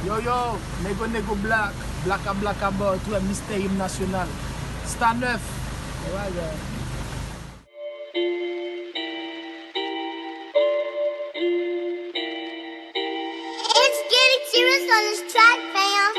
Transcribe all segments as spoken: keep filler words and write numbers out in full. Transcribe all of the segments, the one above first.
Yo, yo, nego, nego, black, blaka, blaka, bò, twè, mistè im nasyonal. Star nèf. It's getting serious on this track, fam.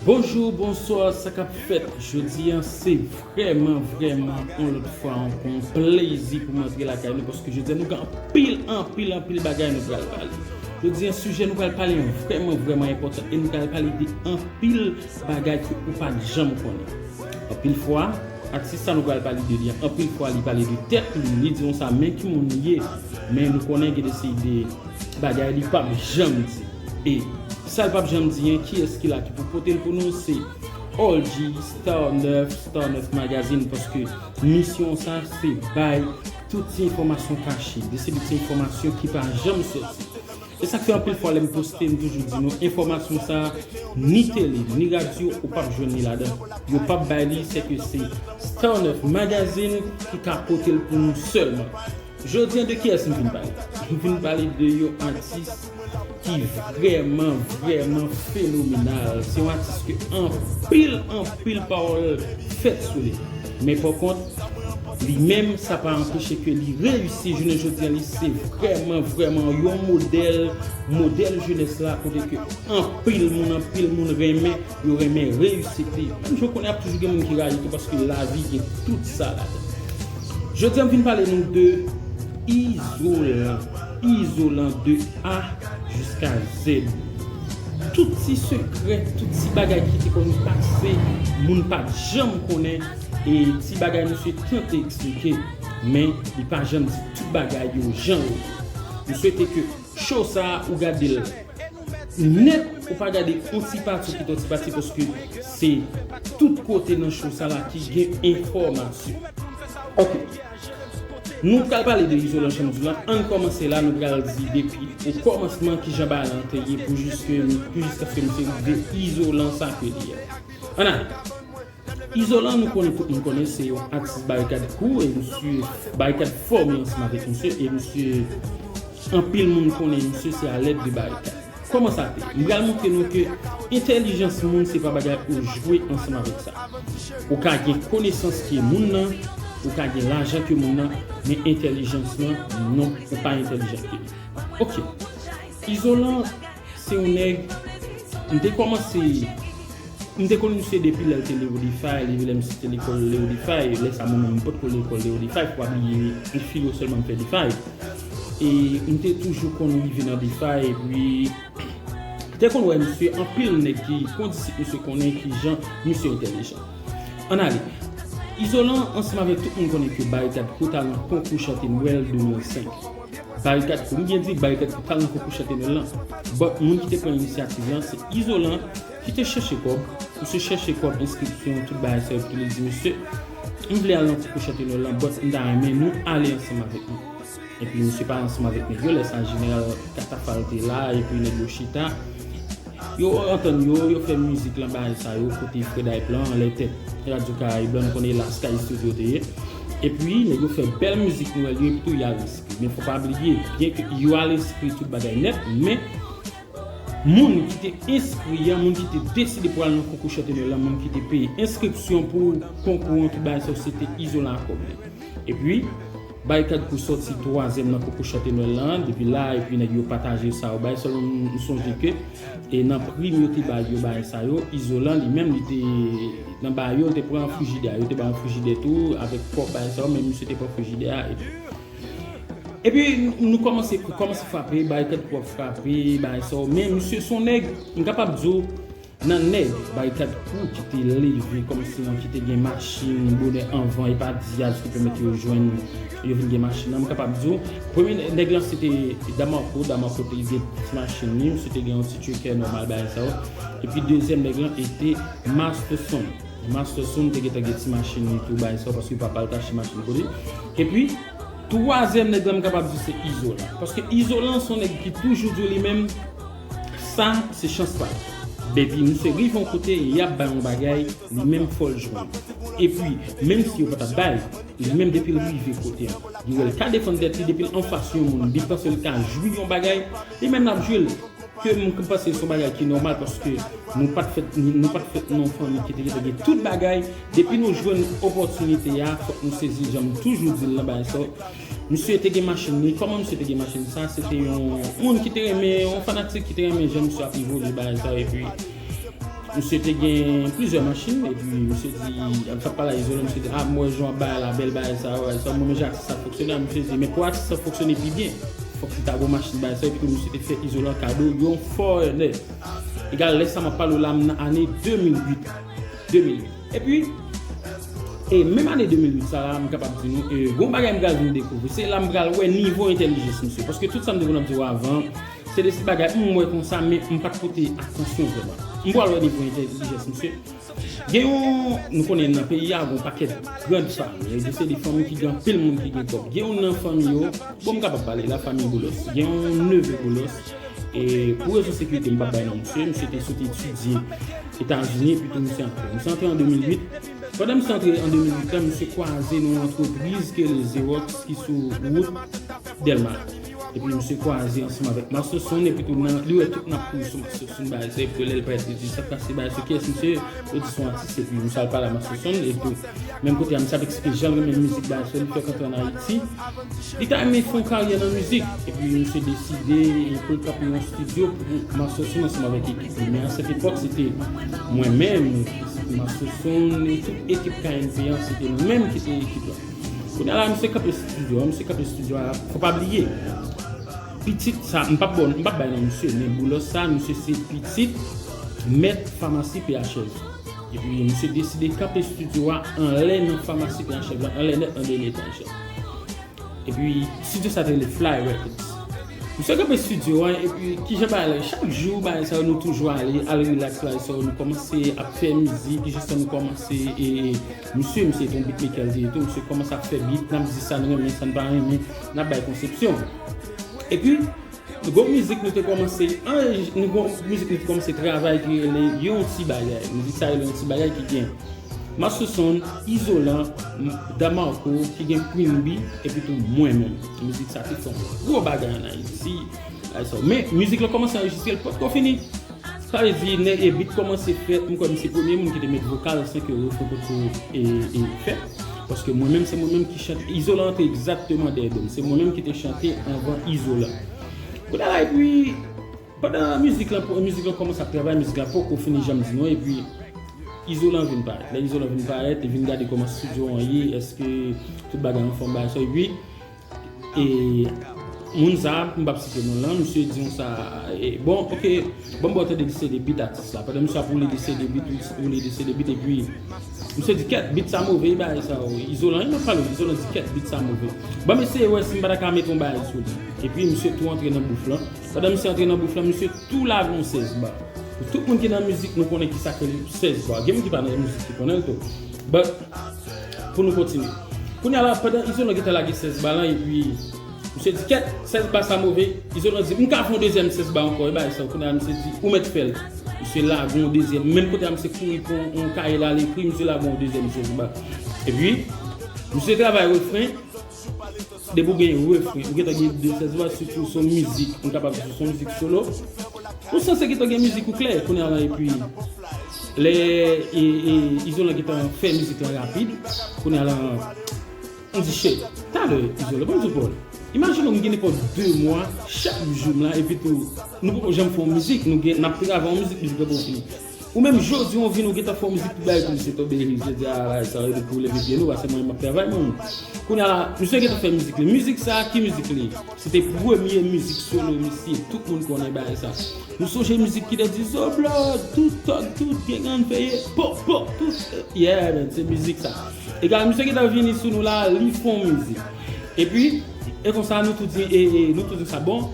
Bonjou, bonswa, sa k ap fèt? Jodi a, se vrèman, vrèman, yon lòt fwa ankò, yon plezi pou mwen antre lakay nou, paske jodi a, nou gen anpil, anpil, anpil bagay nou pral pale. Jodi a, sijè nou pral pale an vrèman, vrèman enpòtan, e nou pral pale de anpil bagay ke ou pa t janm konnen. Anpil fwa, atis sa nou pral pale de li an, anpil fwa, li pale de tèt li, li di konsa, men ki moun li ye. Men nou konnen gen de seri de bagay li p ap janm di. E sa l p ap janm di an, kiyès ki la ki pou pote l pou nou, se All G, Star nèf, Star nèf Magazine, paske misyon sa, se bay tout ti enfòmasyon kache, de seri de ti enfòmasyon ki pa janm sòti. E sa k fè anpil fwa lè m poste, m toujou di nou, enfòmasyon sa, ni tele, ni radyo, ou p ap jwenn li ladan. Yo p ap bay li, se ke se Star nèf Magazine ki ka pote l pou nou sèlman. Jodi a, de kiyès m vin pale? M vin pale de yon atis ki vrèman, vrèman fenomenal. Se yon atis ke anpil, anpil pawòl fèt sou li. Men pa kont, li menm, sa pa anpeche ke li reyisi. Jounen jodi a, li se vrèman, vrèman yon modèl, modèl jenès la, kote ke anpil moun, anpil moun renmen, yo renmen reyisit li. Menm jan w konnen, ap toujou gen moun ki rayi tou, paske lavi gen tout sa ladan. Jodi a, m vin pale nou de Izolan. Izolan de A jiska Z. Tout ti sekrè, tout ti bagay ki te konn pase, moun pa t janm konnen, e ti bagay misye tante eksplike, men li pa janm di tout bagay yo jan yo ye. M swete ke show sa a, ou gade l nèt, ou pa gade yon ti pati ou kite yon ti pati, paske se tout kote nan show sa la ki gen enfòmasyon. Ok. Nou pral pale de Izolan, jan m di w la, ann kòmanse la, nou pral di depi o kòmansman kijan bagay lan te ye pou jiske, pou jiskaske misye rive Izolan sa ke li ye. Ann ale. Izolan, nou konnen, tout moun konnen, se yon atis Barikad Crew, e misye, Barikad fòme ansanm avèk misye, e misye, anpil moun konnen misye, se a lèd de Barikad. Kòman sa te ye? M pral montre nou ke entèlijans moun, se pa bagay ou jwe ansanm avèk sa. Ou ka gen konesans ke moun nan, ou ka gen lajan ke moun nan, men entèlijans lan, non, ou pa entèlijan ke li. Ok. Izolan, se yon nèg, m te kòmanse, m te konn misye depi lè l te Leo Defy, depi lè misye te lekòl Leo Defy, lè sa mwen menm m potko lekòl Leo Defy, fò pa bliye, m filo sèlman m fè Defy. E m te toujou konn rive nan Defy, epi te konn wè misye, anpil nèg ki kondisit misye konnen kijan misye entèlijan. Ann ale. Izolan, ansanm avèk tout moun konnen ke Barikad Crew t al nan konkou chante Nwèl de mil senk. Barikad Crew, m byen di, Barikad Crew t al nan konkou chante Nwèl lan. But moun ki te pran inisyativ lan, se Izolan ki te chèche kòb, misye chèche kòb, enskripsyon, tout bagay sa yo, epi li di, "Mesye, m vle al nan konkou chante Nwèl lan, but m ta renmen nou ale ansanm avèk mwen." Epi misye pale ansanm avèk nèg yo, lè sa Jeneral Katafal te la, epi nèg yo chita. Yo antann yo, yo fè mizik lan, bagay sa yo, kote Fred Hype lan, anlè tèt Radyo Karayib lan, nou konnen la Sky Studio te ye. Epi, nèg yo fè bèl mizik Nwèl yo, epi tou y al enskri. Men fò pa bliye, byen ke yo al enskri tout bagay nèt, men moun ki te enskri an, moun ki te deside pou al nan konkou chante Nwèl lan, moun ki te peye enskripsyon pou konkou an, tout bagay sa yo, se te Izolan ak kòb li. Epi, Barikad Crew sòti twazyèm nan konkou chante Nwèl lan, depi la, epi nèg yo pataje sa yo bay. Sèlman m sonje ke, e nan prim yo te bay yo bagay sa yo, Izolan li menm, li te, nan ba yo, li te pran frijidè, yo te ba yon frijidè tou, avèk kòb bagay sa yo, men misye te pran frijidè a, epi. Epi, nou kòmanse, kòmanse frape, Barikad Crew ap frape, bagay sa yo, men misye se yon nèg, m kapab di w, nan nèg Barikad Crew ki te leve kòmsi yon ki te gen machin bonè anvan, e pa Diaz ki pèmèt yo jwenn, yo vin gen machin nan. M kapab di w, premye nèg lan se te Damarco. Damarco te gen ti machin li, misye te gen yon ti tracker nòmal bagay sa yo. Epi dezyèm nèg lan e te Master Son. Master Son te gentan gen ti machin li tou bagay sa yo, paske papa l t achte machin pou li. Epi twazyèm nèg lan m kapab di se Izolan. Paske Izolan se yon nèg ki toujou di w li menm, sa se chans pa l. Depi misye rive yon kote, y ap bay yon bagay, li menm fò l jwenn. Epi, menm si yo pa t ap bay, li menm depi l rive kote a, li wè l ka defann tèt li, depi l anfas yon moun, li panse l ka jwi yon bagay, li menm l ap jwi l. Ke m panse se yon bagay ki nòmal, paske nou pa t fèt, nou pa t fèt nan yon fanmi ki te gentan gen tout bagay. Depi nou jwenn opòtinite a, fòk nou sezi, jan m toujou di l nan bagay sa yo. Misye te gen machin li. Kòman misye te gen machin sa? Se te yon moun ki te renmen, yon fanatik ki te renmen jan misye ap evolye bagay sa yo. Epi misye te gen plizyè machin. Epi misye di, ap sa pale a Izolan, misye di, a, m wè jan w ap bay la, bèl bagay sa yo, bagay sa yo. Mwen menm jan atis sa fonksyone, misye di, men pou atis sa fonksyone pi byen, fòk li ta gen yon machin bagay sa yo. Epi tou misye te fè Izolan kado yon Foreigner. Egal, lè sa m ap pale w la, m nan ane de mil uit. De mil uit. Epi, e menm ane de mil uit sa la, m kapab di nou, e, gon bagay m pral vin dekouvri. Se la m pral wè nivo entèlijans misye. Paske tout sa m te konn ap di w avan, se de ti bagay m wè konsa, men m pa t pote atansyon vrèman. M pral wè nivo entèlijans misye. Gen yon, nou konnen nan peyi a, gon pakèt grand fanmi. Se de fanmi ki gen anpil moun ki gen kòb. Gen yon nan fanmi yo, bon, m kapab pale la, fanmi Boulos. Gen yon neve Boulos. E pou rezon sekirite, m p ap bay non misye. Misye te sot etidye Etazini, epi tou misye antre. Misye antre an de mil uit. Pandan misye antre an de mil uit la, misye kwaze nan yon antrepriz ki rele Xerox ki sou wout Dèlma. Epi misye kwaze ansanm avèk Master Son, epi tou nan, li wè tout n ap kouri sou Master Son, bagay sa, epi tou lè l parèt, li di, "Sa k pase, bagay sa, kiyès misye?" Yo di, "Se yon atis," epi misye al pale a Master Son, epi tou, menm kote a, misye ap eksplike jan l renmen mizik, bagay sa, li fèk antre ann Ayiti. Li ta renmen fè yon karyè nan mizik, epi misye deside pou l kanpe yon estidyo pou Master Son ansanm avèk ekip li. Men a sèt epòk, se te mwen menm, Master Son, e tout ekip K N P an, se te nou menm ki te ekip la. Kounye a la, misye kanpe estidyo a, misye kanpe estidyo a, fò pa bliye. Pitit sa, m p ap bon, m p ap bay non misye, men Boulos sa, misye se pitit mèt famasi P H F. Epi misye deside kanpe estidyo a anlè nan famasi P H F la, anlè nèt nan dènye etaj la. Epi estidyo sa te rele Fly Records. Misye kanpe estidyo a, epi kijan bagay la, chak jou bagay sa yo nou toujou ale, al relax bagay sa yo, nou kòmanse ap fè mizik, jis nou kòmanse, e, misye, misye te yon beatmaker li ye tou, misye kòmanse ap fè beat, n ap di sa n renmen, sa n pa renmen, n ap bay konsepsyon. Epi, gon mizik nou te kòmanse, anrejis-, nou gon mizik nou te kòmanse travay ki rele Yon Ti Bagay. Mizik sa rele Yon Ti Bagay ki gen Master Son, Izolan, M-, Damarco, ki gen Queen Bee, epi tou mwen menm. Mizik sa te fè yon gwo bagay ann Ayiti. Bagay sa. Men, mizik la kòmanse anrejistre, l potko fini. Sa vle di, nèg e beat kòmanse fèt, m kwè m se premye moun ki te met vokal san ke refren potko e, e fèt. Paske mwen menm, se mwen menm ki chante. Izolan antre egzakteman dèyè do m. Se mwen menm ki te chante anvan Izolan. Kounye a la, epi, pandan mizik lan, mizik lan kòmanse ap travay, mizik la poko fini, jan m di nou, epi Izolan vin parèt. Lè Izolan vin parèt, li vin gade kòman estidyo an ye, èske tout bagay anfòm, bagay sa, epi, e, moun sa, m p ap site non l lan, misye di yon sa, e, bon, oke, bon, m ba w tande de C D beat atis la. Pandan misye ap woule de C D beat, woule de C D beat, epi misye di, kèt, beat sa move, bagay sa, Izolan, e, m ap pale, Izolan di, kèt, beat sa move. Ban m eseye wè si m pa ta ka mete yon bagay sou li. Epi misye tou antre nan bouf lan. Pandan misye antre nan bouf lan, misye tou lage yon sèz ba. Pou tout moun ki nan mizik, nou konnen kisa ke sèz ba. Gen moun ki pa nan mizik ki konnen l tou. But, pou nou kontinye. Kounye a la, pandan Izolan gentan lage sèz ba lan, epi misye di, kèt, sèz ba sa move. Izolan di, m ka fè yon dezyèm sèz ba ankò, e bagay sa, kounye a misye di, ou mèt fè l. Misye lage yon dezyèm. Menm kote a, misye kouri pran yon kaye l al ekri, misye lage yon dezyèm sèz ba. Epi, misye travay refren, depi w gen refren, ou gentan gen de sèz ba, sitou se yon mizik, m kapab di se yon mizik solo. Ou sanse gentan gen mizik ou klè, kounye a la, epi lè, e, e, Izolan gentan fè mizik lan rapid, kounye a la, m di, shit, talè, Izolan, ban m di w, Paul. Imajine w, m gen nenpòt de mwa, chak jou m la, epi tou, nou poko janm fè yon mizik, nou gen, n ap travay yon mizik, mizik la poko fini. Ou menm jodi w vin ou gentan fè yon mizik pou bay pou misye tonbe, misye di a bagay sa yo pou leve pye nou, paske mwen m ap travay mwen. Kounye a la, misye gentan fè mizik li. Mizik sa a, ki mizik li? Se te premye mizik solo misye. Tout moun konnen bagay sa. Nou sonje mizik ki te di Zoblo, tout tòg, tout gen gann peye, po, po, tout. Yeah, man, se mizik sa. Egal, misye gentan vini sou nou la, li fè yon mizik. Epi, e konsa nou tou di, e, e, nou tou di sa bon.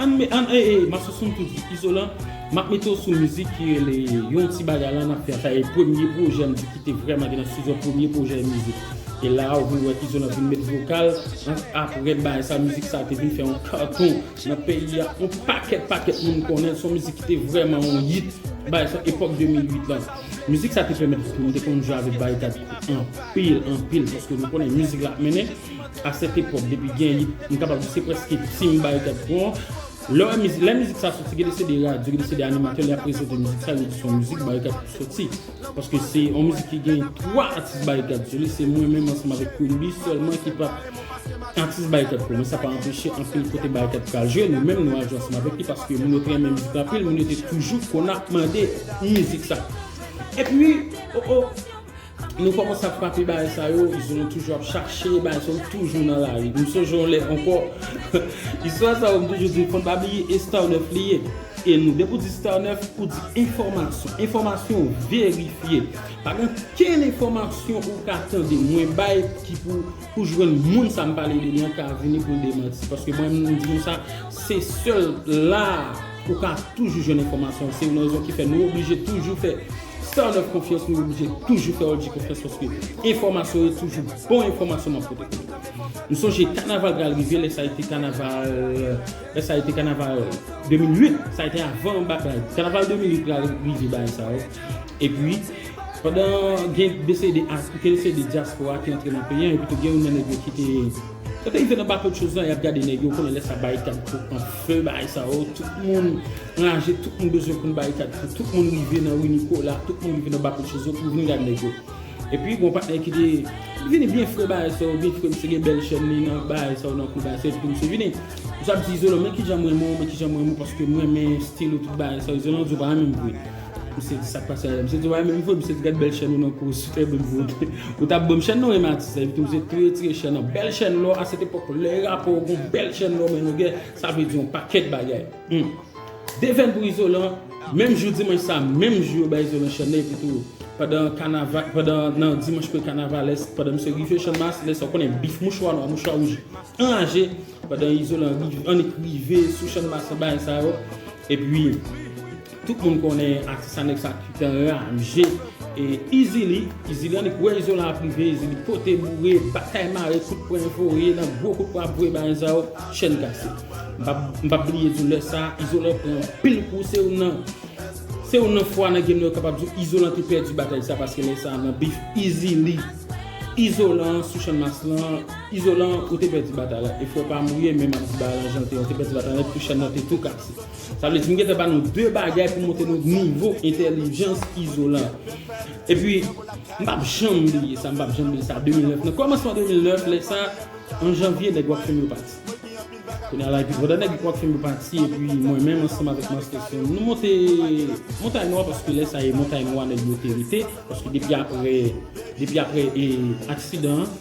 Ann, ann, e, e, Master Sound tou di Izolan, m ap mete w sou mizik ki rele Yon Ti Bagay la n ap fè. Sa e premye pwojè m di ki te vrèman gen nan estidyo, premye pwojè mizik. E la ou vin wè Izolan vin met vokal, an, apre bagay sa, mizik sa te vin fè yon katon nan peyi a, yon pakèt, pakèt moun konnen l, se yon mizik ki te vrèman yon hit, bagay sa epòk de mil uit la. Mizik sa te pèmèt pou nou te konn jwe avèk Barikad anpil, anpil, paske nou konnen mizik la ap mennen. A sèt epòk, depi gen hit, m kapab di se prèske team Barikad Crew. Lè mizik, lè mizik sa soti, gen de se de radyo, gen de se de animatè, lè y ap prezante mizik sa, yo di se yon mizik Barikad Crew soti. Paske se yon mizik ki gen twa atis Barikad sou li, se mwen menm ansanm avèk Queen Bee sèlman ki pa atis Barikad Crew. Men sa pa anpeche anpil kote Barikad pral jwe, nou menm nou al jwe ansanm avèk li, paske moun yo te renmen mizik la anpil, moun yo te toujou konn ap mande mizik sa. Epi, o, o, nou kòmanse ap frape bagay sa yo, Izolan toujou ap chache, bagay sa yo toujou nan lari. M sonje yon lè ankò, istwa sa yo m toujou di, fò n pa bliye, e Star nèf li ye. E nou, depi w di Star nèf, ou di enfòmasyon. Enfòmasyon verifye. Pa gen kenn enfòmasyon ou ka tande mwen bay ki pou, pou jwenn moun sa m pale de li an ka vini pou l demanti. Paske mwen, m di nou sa, se sèl la ou ka toujou jwenn enfòmasyon. Se youn nan rezon ki fè nou oblije toujou fè Star nèf konfyans, nou oblije toujou fè Orji konfyans paske enfòmasyon yo toujou bon enfòmasyon m ap pote pou nou. M sonje kanaval pral rive, lè sa a te kanaval, lè sa a te kanaval de mil uit, sa a te avan batay. Kanaval de mil uit pral rive bagay sa yo. Epi, pandan gen de se de, gen de se de dyaspora ki antre nan peyi an, epi tou gen youn nan nèg yo ki te Lè te rive nan Bato Tchouz lan, y ap gade nèg yo, ou konnen lè sa Barikad Crew an feu, bagay sa yo, tout moun anraje, tout moun bezwen konn Barikad Crew, tout moun rive nan Ri Nikola, tout moun rive nan Bato Tchouz yo pou vin gade nèg yo. Epi, gon patnè ki te vini byen fre bagay sa yo, byen fre, misye gen bèl chèn li nan bagay sa yo, nan kou bagay sa yo, epi misye vini. Misye ap di Izolan, men kijan m renmen w, men kijan m renmen w, paske m renmen stil ou, tout bagay sa yo, Izolan di w pa renmen m vre. Misye di sa k pase a, misye di w pa renmen m vre, misye di gad bèl chèn ou nan kou, si w te renmen m vre, ou t ap ban m chèn non, renmen atis la, epi tou misye tou retire chèn nan. Bèl chèn lò, a sèt epòk, lè rapè w gon bèl chèn lò, men nou gen, sa vle di yon pakèt bagay. Hmm. Devèn pou Izolan, menm jou dimanch sa, menm jou yo bay Izolan chèn nan, epi tou, pandan kanaval, pandan, nan dimanch pre kanavalès, pandan misye rive Channmas, lè sa w konnen bif mouchwa nwa, mouchwa wouj, anraje, pandan Izolan rive, annik rive sou Channmas, bagay sa yo, epi, tout moun konnen atis sa, nèg sa ki t anraje, e, Eazy-Lee, Eazy-Lee annik wè Izolan ap rive, Eazy-Lee pote boure, batay mare, kout pwen voye, nan gwo kout pwen ap voye bagay sa yo, chèn kase. M p ap, m p ap bliye di w lè sa, Izolan pran anpil kou, se youn nan, se youn nan fwa nan game nan yo kapab di w Izolan te pèdi batay sa, paske lè sa nan bif Eazy-Lee, Izolan sou Channmas lan, Izolan ou te pèdi batay la, e frè pa m ou ye, men m ap di bagay lan jan l te ye, ou te pèdi batay la, epi tou chèn nan te tou kase. Sa vle di m gentan ba nou de bagay pou montre nou nivo entèlijans Izolan. Epi, m p ap janm bliye sa, m p ap janm bliye sa, de mil nèf nan. Kòmansman de mil nèf, lè sa, an janvye, nèg Rockfm yo pati. Kounye a la, epi pandan nèg Rockfm yo pati, epi mwen menm ansanm avèk Master Sound, nou monte Montay Nwa, paske lè sa e Montay Nwa nèg yo te rete, paske depi apre, depi apre, e, aksidan an,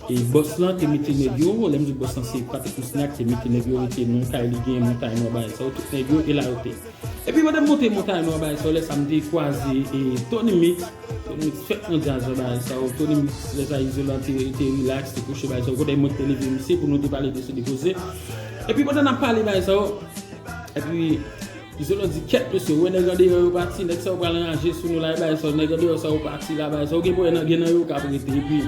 e bòs lan te mete nèg yo, lè m di bòs lan se Patrick Lusignac, te mete nèg yo rete nan kay li, gen Montay Nwa, bagay sa yo, tout nèg yo, e la yo te. Epi pandan m monte Montay Nwa, bagay sa yo, lè sa m te kwaze, e Tony Mix, Tony Mix fèk nan djaz la, bagay sa yo, Tony Mix, lè sa Izolan te, te rilaks, te kouche, bagay sa yo, kote mwen te leve misye pou nou te pale de se de koze. Epi pandan n ap pale, bagay sa yo, epi Izolan di, kèt mesye, ou wè nèg andeyò yo pati, nèg sa yo pral anraje sou nou la, e bagay sa yo, nèg andeyò sa yo pati la, bagay sa yo, gen pou wè nan gen nan yo k ap rete. Epi,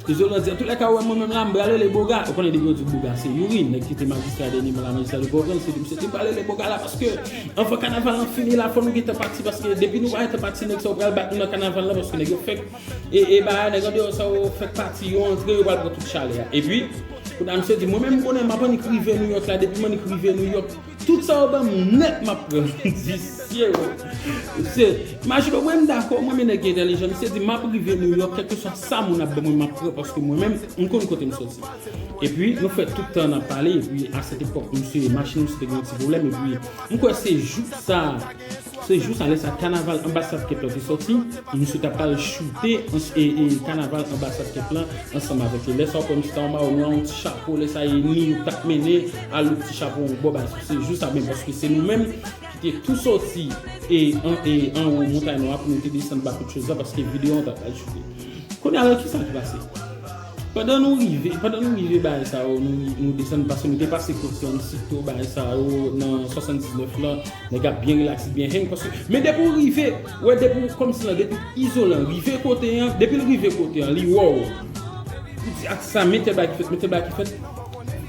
Izolan di, antoulèka, ou wè mwen menm la, m pral rele Boga. Ou konnen depi yo di Boga, se Youri, nèg ki te majistra dènyèman la, majistra de Pòtoprens, se li misye di, m pral rele Boga la, paske anvan kanaval lan fini la, fò nou gentan pati, paske depi nou pa gentan pati, nèg sa yo pral bat nou nan kanaval lan, paske nèg yo fèk, e, e, ba, nèg andeyò sa yo fèk pati, yo antre, yo pral pran tout chalè a. Epi, kounye a misye di, mwen menm, m konnen m ap annik rive Nouyòk la, depi m annik rive Nouyòk, tout sa yo ban m nèt m ap pran. M di, sye, o. Se, imajine w, mwen m dakò, mwen men nèg entèlijan. Misye di, m ap rive Nouyòk, kèlkeswa sa moun ap ban mwen, m ap pran, paske mwen menm, m konn kote m soti. Epi, nou fè tout tan n ap pale, epi a sèt epòk, misye, machin misye te gen yon ti pwoblèm, epi m kwè se jou sa, Se jou sa, lè sa kanaval Anbasad Kep lan te sòti, misye t ap al choute e, e kanaval Anbasad Kep lan ansanm avèk yo. Lè sa w kwè misye ta yon mawon nwa, yon ti chapo, lè sa e Niyou k t ap mennen, al yon ti chapo yon bò bay. Se jou sa menm, paske se nou menm ki te tou sòti e an, e anwo Montay Nwa pou nou te desann ba tout choz la, paske videyo an t ap al choute. Kounye a la, kisa ki pase? Pandan nou rive, pandan nou rive bagay sa yo, nou, nou desann paske nou te pase kote an sito bagay sa yo nan swasanndiznèf la, nèg ap byen rilaks, byen hang, paske, men depi w rive, wè depi w kòmsi lan, depi Izolan rive kote an, depi l rive kote an, li wè w. Ou di, ak sa, men tèl bagay ki fèt, men tèl bagay ki fèt.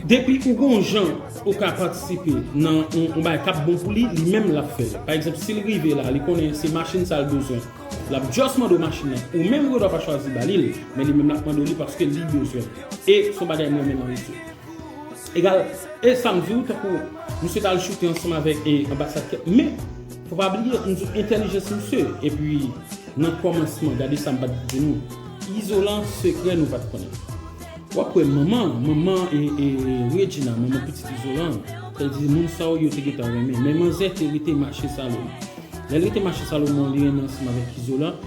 Depi ou gon jan ou ka patisipe nan yon, yon bagay k ap bon pou li, li menm l ap fè l. Pa egzanp, si l rive la, li konnen se machin sa l bezwen. L ap just mande w machin nan. Ou menm gendwa pa chwazi ba li l, men li menm l ap mande w li paske li bezwen. E se yon bagay mwen menm an misye. Egal, e sa m di w, tankou misye t al choute ansanm avèk e Anbasad Kep. Men, fò pa bliye, m di w entèlijans misye. Epi, nan kòmansman, gade sa m pa t di nou. Izolan sekrè nou pa t konnen. W ap wè manman, manman e, e, e Regina, manman pitit Izolan, sa vle di moun sa yo, yo te gentan renmen. Men manzè te rete mache Salomon. Lè l rete mache Salomon, li renmen ansanm avèk Izolan.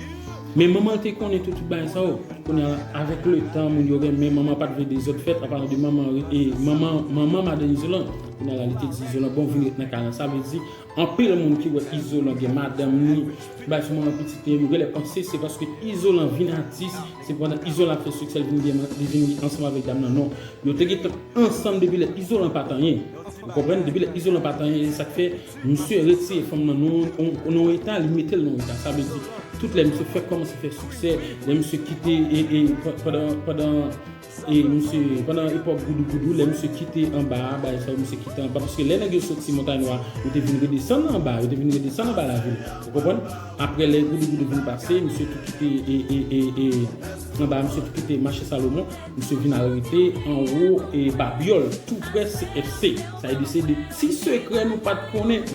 Men manman l te konnen tout, tout bagay sa yo. Kounye a, avèk letan, moun yo renmen, manman pa t vle dezòd fèt, an palan de manman, e, manman, manman madan Izolan. Kounye a la, li te di Izolan, bon, vin ret nan kay lan. Sa vle di, anpil moun ki wè Izolan gen madanm li, bay sou manman pitit li, yo genlè panse se paske Izolan vin atis, se pandan Izolan ap fè siksè, li vin gen, li vin ansanm avèk dam nan. Non. Yo te gentan ansanm depi lè Izolan pa t anyen. Ou konprann? Depi lè Izolan pa t anyen, e sa k fè misye retire fanm nan nan yon, nan yon eta, li mete l nan yon eta. Sa vle di, tout lè misye fè kòmanse fè siksè, lè misye kite, e, e, pa-, pandan, pandan, e, misye, pandan epòk goudougoudou, lè misye kite anba a, bagay sa yo, misye kite anba. Paske lè nèg yo soti Montay Nwa, yo te vin redesann anba, yo te vin redesann anba lavil. Ou konprann? Apre lè goudougoudou vin pase, misye tou kite, e, e, e, e, anba, misye tou kite mache Salomon, misye vin al rete anwo e Babyòl, tou prè C F C. Sa vle di se de ti sekrè nou pa t konnen.